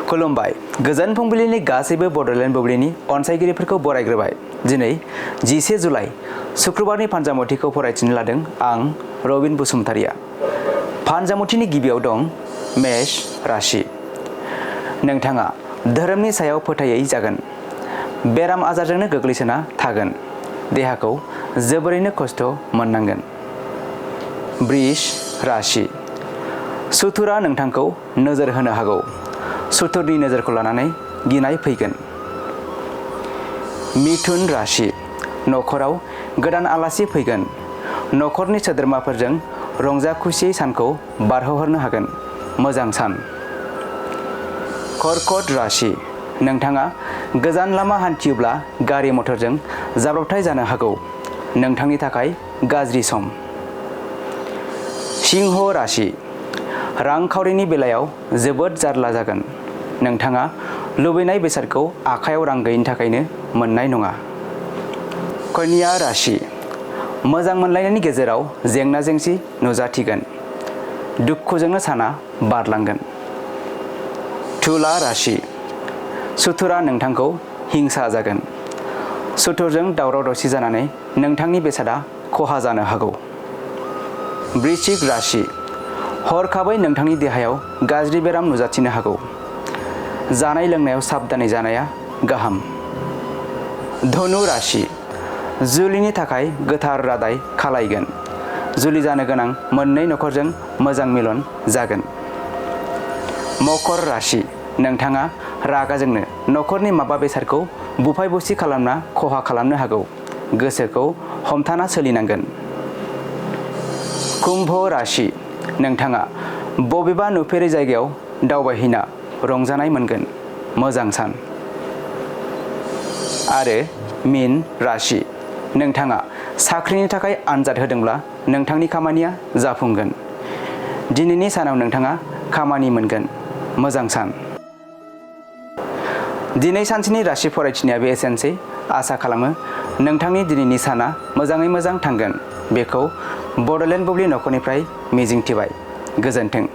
खुलुमबाय गोजोन फुंबिलिनि गासैबो बड'लेण्ड बुब्लिनि अनसायगिरिफोरखौ बरायग्रोबाय। दिनै 11 जुलाइ शुक्रबारनि फानजामुथिखौ फरायथिनो लादों आं रबिन बसुमतारिया। फानजामुथिनि गिबियाव दं मेष राशि। नोंथाङा धोरोमनि सायाव फोथायै जागोन। बेराम आजारजोंनो गोग्लैसोना थागोन। देहाखौ जोबोरैनो खस्थ' मोननांगोन। बृष राशि। सुथुरा नोंथांखौ नोजोर होनो हागौ। सुथुरनि नोजोरखौ लानानै गिनाय फैगोन। मिथुन राशि। न'खराव गोदान आलासि फैगोन। न'खरनि सोद्रोमाफोरजों रंजा खुसियै सानखौ बारहोहरनो हागोन। मोजां सान। कर्कट राशि। नोंथाङा गोजान लामा हान्थियोब्ला गारि मटरजों जाब्रबथाय जानो हागौ। नोंथांनि थाखाय गाज्रि सम। सिंह राशि। रांखावरिनि बेलायाव जोबोद जारला जागोन। नोंथाङा लुबैनाय बेसादखौ आखायाव रां गैयिनि थाखायनो मोननाय नङा। कन्या राशि। मोजां मोनलायनायनि गेजेराव जेंना जेंसि नुजाथिगोन। दुखुजोंनो साना बारलांगोन। तुला राशि। सुथुरा नोंथांखौ हिंसा जागोन। सुथुरजों दावराव दावसि जानानै नोंथांनि बेसादा खहा जानो हागौ। वृश्चिक राशि। हरखाबै नोंथांनि देहायाव गाज्रि बेराम नुजाथिनो हागौ। जानाय लोंनायाव साबधानै जानाया गाहाम। धनु राशि। जुलिनि थाखाय गोथार रादाय खालायगोन। जुलि जानो गोनां मोननै न'खरजों मोजां मिलन जागोन। मकर राशि। नोंथाङा रागाजोंनो न'खरनि माबा बेसादखौ बुफाय बुसि खालामना खहा खालामनो हागौ। गोसोखौ हमथाना सोलिनांगोन। कुम्भ राशि। नोंथाङा बबेबा नुफेरै जायगायाव दावबायहैना रंजानाय मोनगोन। मोजां सान। आरो मीन राशि। नोंथाङा साख्रिनि थाखाय आनजाद होदोंब्ला नोंथांनि खामानिया जाफुंगोन। दिनैनि सानाव नोंथाङा खामानि मोनगोन। मोजां सान। दिनै सानसेनि राशि फरायथिनायाबो एसेनोसै। आसा खालामो नोंथांनि दिनैनि साना मोजाङै मोजां थांगोन। बेखौ बड'लेण्ड बुब्लि नखरनिफ्राय मिजिंथिबाय। गोजोन्थों।